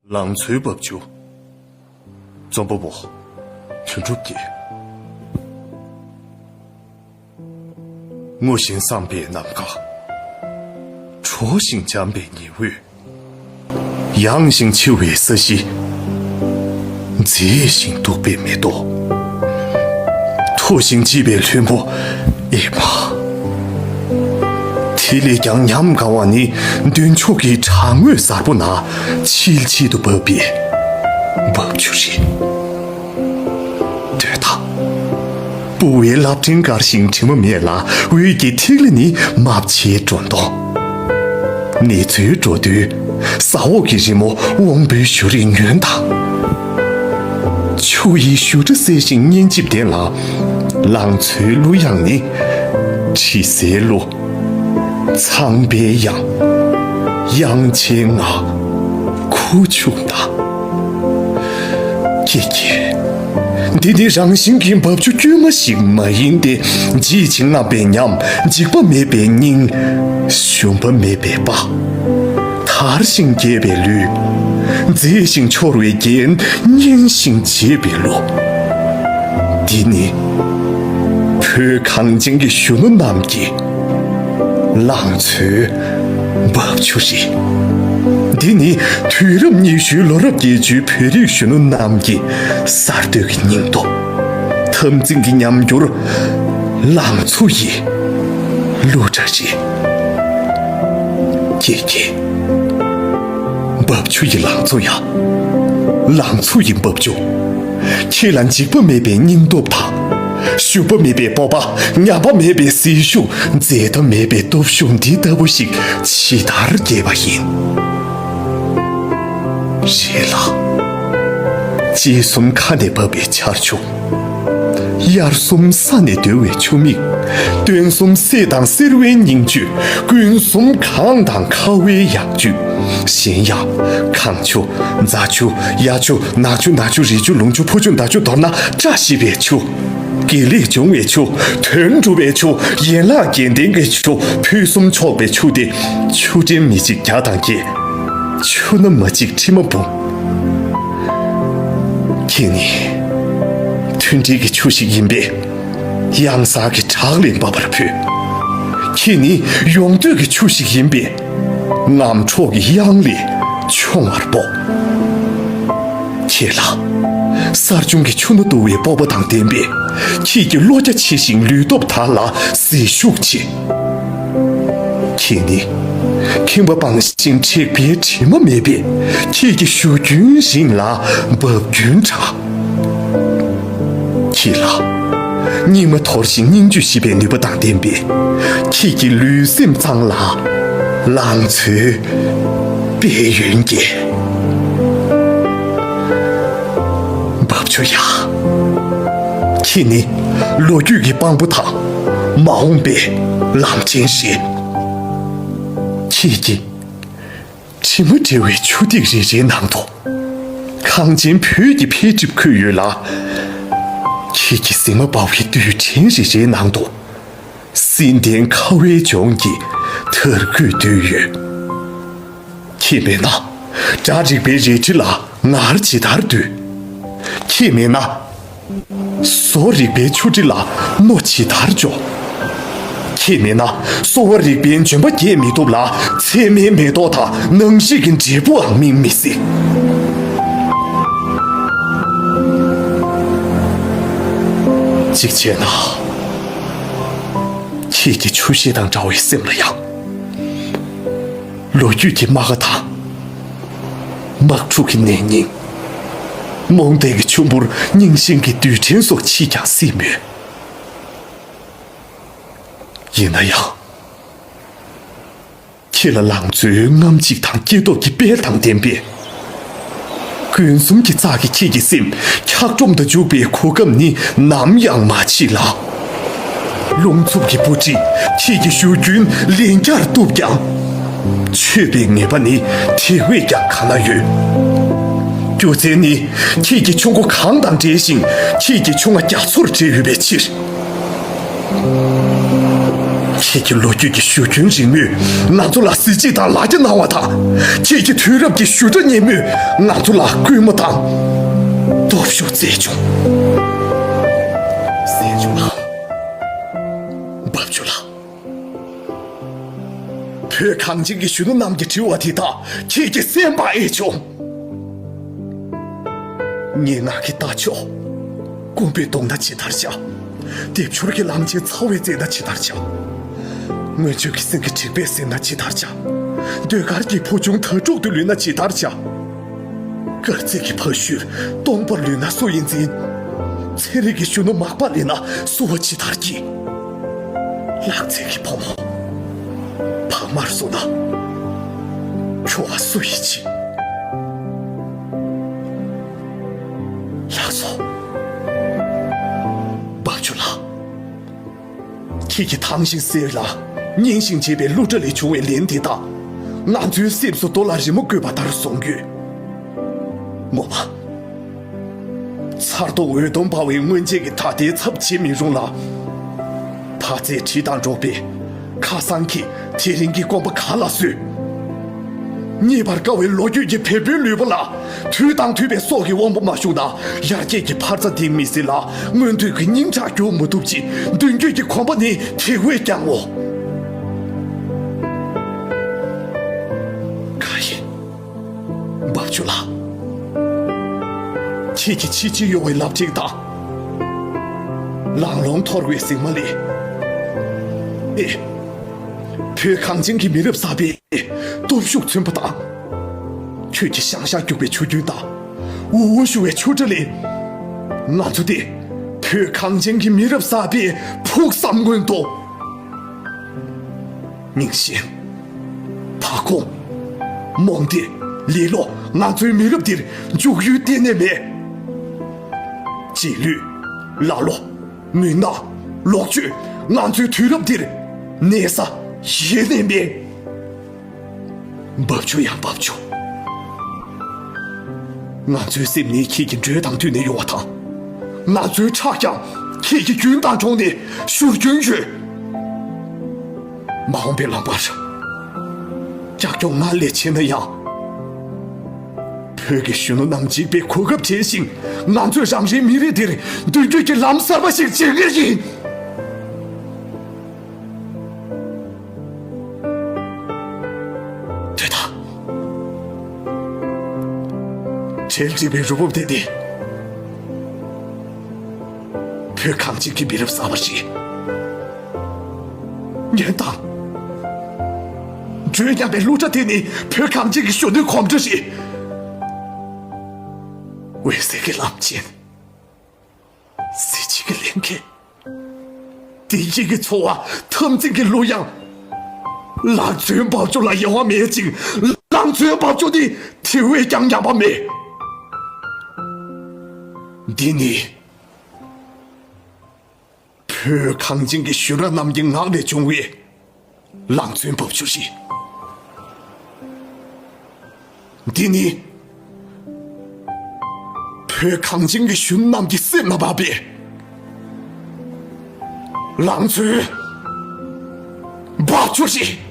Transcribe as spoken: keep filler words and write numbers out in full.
ལང་ཚོའི་རྦབ་ཆུ། རྩོམ་པ་པོ། དོན་གྲུབ་རྒྱལ། ངུ་ཞིང་སངས་པའི་ནམ་མཁའ། དྲོ་ཞིང་འཇམ་པའི་ཉི་འོད། ཡངས་ཤིང་ཕྱི་བའི་ས་གཞི། མཛེས་ཤིང་སྟུག་པའི་མེ་ཏོག། མཐོ་ཞིང་ལྗིད་པའི་ལྷུན་པོ། ཨེ་མ། དེ་ལས་ཀྱང་ཉམས་དགའ་བ་ནི། མདུན་ཕྱོགས་ཀྱི་བྲག་ངོས་གཟར་པོ་ན། ཆིལ་ཆིལ་དུ་འབབ་པའི་རྦབ་ཆུ་རེད། ལྟོས་དང་། སྤུ་བའི་རླབས་ཕྲེང་དཀར་ཞིང་དྲི་མ་མེད་ལ། འོད་ཀྱི་ཐིག་ལེ་ནི་རྨ་བྱའི་སྒྲོ་མདོངས། ནེ་ཙོའི་འགྲོ་འདུལ། ས་འོག་གི་རི་མོ་དབང་པོའི་གཞུ་རིས་ཉུལ་དང་། ཆུ་ཡི་བཞུར་སྒྲ་གསལ་ཞིང་སྙན་འཇེབས་ལྡན་ལ། ལང་ཚོའི་གླུ་དབྱངས་ནི་དྲི་ཟའི་གླུ། ཚངས་པའི་དབྱངས། དབྱངས་ཅན་ངག། ཁུ་བྱུག་དང་། ཀྱེ་ཀྱེ། འདི་ནི་རང་བཞིན་གྱི་རྦབ་ཆུ་དཀྱུས་མ་ཞིག་མ་ཡིན་ཏེ། བརྗིད་ཅིང་རྔམ་པའི་ཉམས། འཇིགས་པ་མེད་པའི་སྙིང་། ཞུམ་པ་མེད་པའི་དཔའ། དར་ཞིང་རྒྱས་པའི་ལུས། མཛེས་ཤིང་འཕྱོར་བའི་རྒྱན། སྙན་ཞིང་འཇེབས་པའི་གླུ། འདི་ནི་བོད་གངས་ཅན་གྱི་གཞོན་ནུ་རྣམས་ཀྱི་ལང་ཚོའི་རྦབ་ཆུ་རེད། འདི་ནི་དུས་རབས་ཉི་ཤུའི་ལོ་རབས་བརྒྱད་ཅུའི་བོད་རིགས་གཞོན་ནུ་རྣམས་ཀྱི་གསར་གཏོད་ཀྱི་སྙིང་སྟོབས། འཐབ་འཛིང་གི་ཉམས་འགྱུར། ལང་ཚོ་ཡི་གླུ་སྒྲ་རེད། ཀྱེ་ཀྱེ། རྦབ་ཆུ་ཡི་ལང་ཚོ་ཡ། ལང་ཚོ་ཡི་རྦབ་ཆུ། ཁྱེད་ལ་འཇིགས་པ་མེད་པའི་སྙིང་སྟོབས་དང་། ཞུམ་པ་མེད་པའི་སྤོབས་པ། ཉམས་པ་མེད་པའི་ཟིལ་ཤུགས། འཛད་མཐའ་མེད་པའི་སྟོབས་ཤུགས་འདི་ལྟ་བུ་ཞིག་ཇི་ལྟར་རྒྱས་པ་ཡིན། རེད་ལ། དཔྱིད་གསུམ་ཁ་ནས་འབབ་པའི་ཆར་ཆུ། དབྱར་གསུམ་ས་ནས་བརྡོལ་བའི་ཆུ་མིག། སྟོན་གསུམ་སད་དང་སེར་བའི་སྙིང་བཅུད། སྐུན་གསུམ་གངས་དང་ཁ་བའི་ཡང་བཅུད། གཞན་ཡང་། གངས་ཆུ། རྫ་ཆུ། གཡའ་ཆུ། ནགས་ཆུ། ནགས་ཆུ། རི་ཆུ། ལུང་ཆུ། ཕོ་ཆུ། མདའ་ཆུ། མདོར་ན་བཀྲ་ཤིས་པའི་ཆུ། དགེ་ལེགས་འབྱུང་བའི་ཆུ། དོན་འགྲུབ་པའི་ཆུ། ཡན་ལག་བརྒྱད་ལྡན་གྱི་ཆུ། ཕུན་སུམ་ཚོགས་པའི་ཆུ་སྟེ། ཆུ་ཕྲན་མི་གཅིག་བརྒྱ་དང་བརྒྱད། ཆུ་སྣ་མ་གཅིག་ཁྲི་མ་འབུམ། ཁྱེད་ནི་མཐུན་སྒྲིལ་གྱི་ཆུ་ཞིག་ཡིན་པས། གཡང་གཟར་གྱི་བྲག་ལས་འབབ་པར་ཕུལ། ཁྱེད་ནི་ཡོང་འདོད་ཀྱི་ཆུ་ཞིག་ཡིན་པས། ངམ་འཕྲོག་གི་གཡང་ལས་མཆོང་བར་སྤོབས། ཁྱེད་ལ་གསར་བྱུང་གི་ཆུ་སྣ་བསྡུ་བའི་སྤོབས་པ་དང་ལྡན་པས། ཁྱེད་ཀྱི་བློ་རྒྱ་ཆེ་ཞིང་ལུས་སྟོབས་དར་ལ་ཟིལ་ཤུགས་ཆེ། ཁྱེད་ནི་ཁེངས་པ་སྤངས་ཤིང་དྲེགས་པའི་དྲི་མ་མེད་པས། ཁྱེད་ཀྱི་གཞུ་རྒྱུན་རིང་ལ་འབབ་རྒྱུན་དྲག། ཁྱེད་ལ་སྙིགས་མ་དོར་ཞིང་སྙིང་བཅུད་ཞི་བའི་ནུས་པ་དང་ལྡན་པས། ཁྱེད་ཀྱི་ལུས་སེམས་གཙང་ལ་ལང་ཚོའི་དཔལ་ཡོན་རྒྱས། རྦབ་ཆུ་ཡ། ཁྱེད་ནི་ལོ་རྒྱུས་ཀྱི་དཔང་པོ་དང་མ་འོངས་པའི་ལམ་ཆེན་རེད། ཁྱེད་ཀྱི་དྲི་མ་བྲལ་བའི་ཆུ་ཐིགས་རེ་རེའི་ནང་དུ། གངས་ཅན་བོད་ཀྱི་འཕེལ་འགྲིབ་འཁོད་ཡོད་ལ། ཁྱེད་ཀྱི་ཟེགས་མ་འབར་བའི་རྡུལ་ཕྲན་རེ་རེའི་ནང་དུ། བསིལ་ལྡན་ཁ་བའི་ལྗོངས་ཀྱི་དར་གོས་བསྡུས་ཡོད། ཁྱེད་མེད་ན། སྒྲ་རིག་པའི་རལ་གྲི་ལ་ངར་ཇི་ལྟར་ལྡུད། ཁྱེད་མེད་ན། བཟོ་རིག་པའི་ཆུ་དྲི་ལ་རྣོ་ཇི་ལྟར་འཇོ། ཁྱེད་མེད་ན་གསོ་བ་རིག་པའི་ལྗོན་པ་རྒྱས་མི་ཐུབ་ལ། ཚད་མའི་མེ་ཏོག་དང་ནང་བཞིན་གྱི་འབྲས་བུའང་སྨིན་མི་སྲིད། གཅིག་བྱས་ན། ཁྱེད་ཀྱི་ཆུ་ཤེལ་དང་འདྲ་བའི་སེམས་ལ་ཡང་། ལོ་རྒྱུས་ཀྱི་རྨ་ཁ་དང་། དམག་འཁྲུག་གི་ནད་རྙིང་། རྨོངས་དད་ཀྱི་ཆུ་བུར་རྙིང་ཞེན་གྱི་རྡུལ་ཕྲན་སོགས་མཆིས་ཀྱང་སྲིད་མོད། ཡིན་ན་ཡང་། ཁྱེད་ལ་ལང་ཚོའི་རྔམ་བརྗིད་དང་སྐྱེ་སྟོབས་ཀྱི་དཔལ་དང་ལྡན་པས། སྐུན་གསུམ་གྱི་རྩ་གི་ཁྱེད་ཀྱི་སེམས་འཁྱགས་སྒྲོམ་དུ་འཇུག་པའི་གོ་སྐབས་ནི་ནམ་ཡང་མ་མཆིས་ལགས། རླུང་འཚུབ་ཀྱི་སྤུ་གྲིས་ཁྱེད་ཀྱི་གཞུ་རྒྱུན་ལན་བརྒྱར་གཏུབས་ཀྱང་། ཆོད་པའི་ངེས་པ་ནི་དེ་བས་ཀྱང་ག་ལ་ཡོད། སྒྱུ་རྩལ་ནི་ཁྱེད་ཀྱི་ཆུ་མགོ་གངས་དང་འདྲེས་ཤིང་། ཁྱེད་ཀྱི་ཆུ་རྔ་རྒྱ་མཚོར་འདྲེས་ཡོད་པའི་ཕྱིར། ཁྱེད་ཀྱི་ལོ་རྒྱུས་ཀྱི་བཞུར་རྒྱུན་རིང་མོས་ང་ཚོ་ལ་གཟི་བརྗིད་དང་ལ་རྒྱ་གནང་བ་དང་། ཁྱེད་ཀྱི་དུས་རབས་ཀྱི་བཞུར་སྒྲ་སྙན་མོས་ང་ཚོ་ལ་སྐུལ་མ་དང་སྟོབས་ཤུགས་བསྩལ་བྱུང་། བསྩལ་བྱུང་ལགས། འབབ་ཆུ་ལགས། བོད་གངས་ཅན་གྱི་གཞོན་ནུ་རྣམས་ཀྱི་དྲི་བ་དེ་དག་ཁྱེད་ཀྱིས་གསན་པར་ཨེ་བྱུང་། ངན་སྔགས་ཀྱི་རྟ་མཆོག། རྐུན་པོས་རྡུང་ན་ཇི་ལྟར་བྱ། སྡེབ་སྦྱོར་གྱི་ལམ་ཆེན་ཚ་བས་འཛེགས་ན་ཇི་ལྟར་བྱ། མངོན་སྤྱོད་ཀྱི་སེང་གེ་དྲེགས་པས་གཟིར་ན་ཇི་ལྟར་བྱ། ཟློས་གར་གྱི་བུ་ཆུང་དྭ་ཕྲུག་ཏུ་ལུས་ན་ཇི་ལྟར་བྱ། དཀར་རྩེ་གི་ཕ་ཤུལ་སྟོང་པར་ལུས་ན་སུ་ཡིས་འཛིན། ཚན་རིག་གི་གཞོན་ནུ་མག་པ་ལེན་ན་བསུ་བ་ཇི་ལྟར་བགྱི། ལག་རྩལ་གྱི་ཕོ་མོ་བག་མར་བསྲུངས་ན་ཁྱོ་བ་སུ་ཡིས་བྱེད། ལགས་སོ། འབབ་ཆུ་ལགས། ཁྱེད་ཀྱིས་དྭངས་ཤིང་གསལ་ལ་སྙན་ཞིང་འཇེབས་པའི་གླུ་སྒྲ་ལས་བྱུང་བའི་ལན་དེ་དག་ང་ཚོའི་སེམས་སུ་རྡོ་ལ་རི་མོ་བརྐོས་པ་ལྟར་བཟུང་ཡོད། ངོ་མ། མཚར་སྡུག་འོད་སྟོང་འབར་བའི་སྔོན་ཆད་ཀྱི་ད་ལྟའི་ཚབ་བྱེད་མི་རུང་ལ། ཕ་རྩལ་བྲིས་དང་འགྲོགས་པའི་ཁ་སང་གི་དེ་རིང་གི་སྐོམ་པ་ག་ལ་བཟོད། རྙེད་པར་དཀའ་བའི་ལོ་རྒྱུས་ཀྱི་བེམ་པོའི་ལུས་པོ་ལ། དུས་དང་མཐུན་པའི་སྲོག་གི་དབང་པོ་མ་ཞུགས་ན་ཡར་རྒྱས་ཀྱི་འཕར་རྩ་ལྡིང་མི་སྲིད་ལ། མངོན་འདོད་ཀྱི་སྙིང་ཁྲག་རྒྱུག་མ་ཐུབ་ཅིང་མདུན་སྐྱོད་ཀྱི་གོམ་པ་ནི་དེ་བས་ཀྱང་འོང་། ག་ཡིན། འབབ་ཆུ་ལགས། ཁྱེད་ཀྱི་ཕྱི་ཕྱི་གཡོ་བའི་ལག་ཁྲིག་དང་། ལང་ལོང་འཐོར་བའི་ཟེགས་མ་ལས། ཨེ། བོད་གངས་ཅན་གྱི་མི་རབས་གསར་པའི་སྟོབས་ཤུགས་མཚོན་པ་དང་། ཁྱོད་ཀྱི་ཤང་ཤང་རྒྱུག་པའི་ཆུ་རྒྱུན་དང་། འུར་འུར་ཞུ་བའི་ཆུ་སྒྲ་ལས། ང་ཚོ་འདི་བོད་གངས་ཅན་གྱི་མི་རབས་གསར་པའི་ཕུགས་བསམ་མངོན་དུ། རྙིང་ཞེན། ཕ་ཁོང་། རྨོངས་དད། ལེ་ལོ། ང་ཚོའི་མི་རབས་འདིར་འཇུག་ཡུལ་གཏན་ནས་མེད། རྗེས་ལུས། ལ་ལོ། མུན་ནག། ལོག་སྤྱོད། ང་ཚོའི་དུས་རབས་འདིར་གནས་ས་ཡེ་ནས་མེད། འབབ་ཆུ་ཡང་འབབ་ཆུ། ང་ཚོའི་སེམས་ནི་ཁྱེད་ཀྱི་འགྲོས་དང་བསྟུན་ནས་གཡོ་བ་དང་། ང་ཚོའི་ཁྲག་ཀྱང་ཁྱེད་ཀྱི་རྒྱུན་དང་འགྲོགས་ནས་བཞུར་རྒྱུན་ཡོད། མ་འོངས་པའི་ལམ་བར་ཀྱག་ཀྱོག་སྔར་ལས་ཆེ་ན་ཡང་། བོད་ཀྱི་གཞོན་ནུ་རྣམས་འཇིགས་པའི་གོ་སྐབས་བྲལ་ཞིང་། ང་ཚོས་རང་རེའི་མི་རིགས་འདིར་མདུན་སྐྱོད་ཀྱི་ལམ་གསར་པ་ཞིག་འབྱེད་ངེས་ཡིན། དེ་དག་གྲལ་འགྲིག་པའི་རུ་འབུབ་དེ་ནི་བོད་གངས་ཅན་གྱི་མི་རབས་གསར་པ་ཞིག་ཉན་དང་། འགྲོས་ཉམས་པའི་གླུ་སྒྲ་དེ་ནི་བོད་གངས་ཅན་གྱི་གཞོན་ནུའི་གོམ་བགྲོད་རེད། འོད་ཟེར་གྱི་ལམ་ཆེན། གཟི་བརྗིད་ཀྱི་ལེན་མཁན། བདེ་སྐྱིད་ཀྱི་འཚོ་བ་འཐབ་འཛིང་གི་གླུ་དབྱངས། ལང་ཚོའི་འབབ་ཆུ་ལ་ཡལ་བ་མེད་ཅིང་། ལང་ཚོའི་འབབ་ཆུ་ནི་དེ་བས་ཀྱང་ཉམས་པ་མེད། འདི་ནི། བོད་གངས་ཅན་གྱི་གཞོན་ནུ་རྣམས་ཀྱི་ངག་ནས་བྱུང་བའི་ལང་ཚོའི་འབབ་ཆུ་རེད། འདི་ནི་བོད་གངས་ཅན་གྱི་གཞོན་ནུ་རྣམས་ཀྱི་སེམས་ལ་བབས་པའི་ལང་ཚོའི་འབབ་ཆུ་རེད།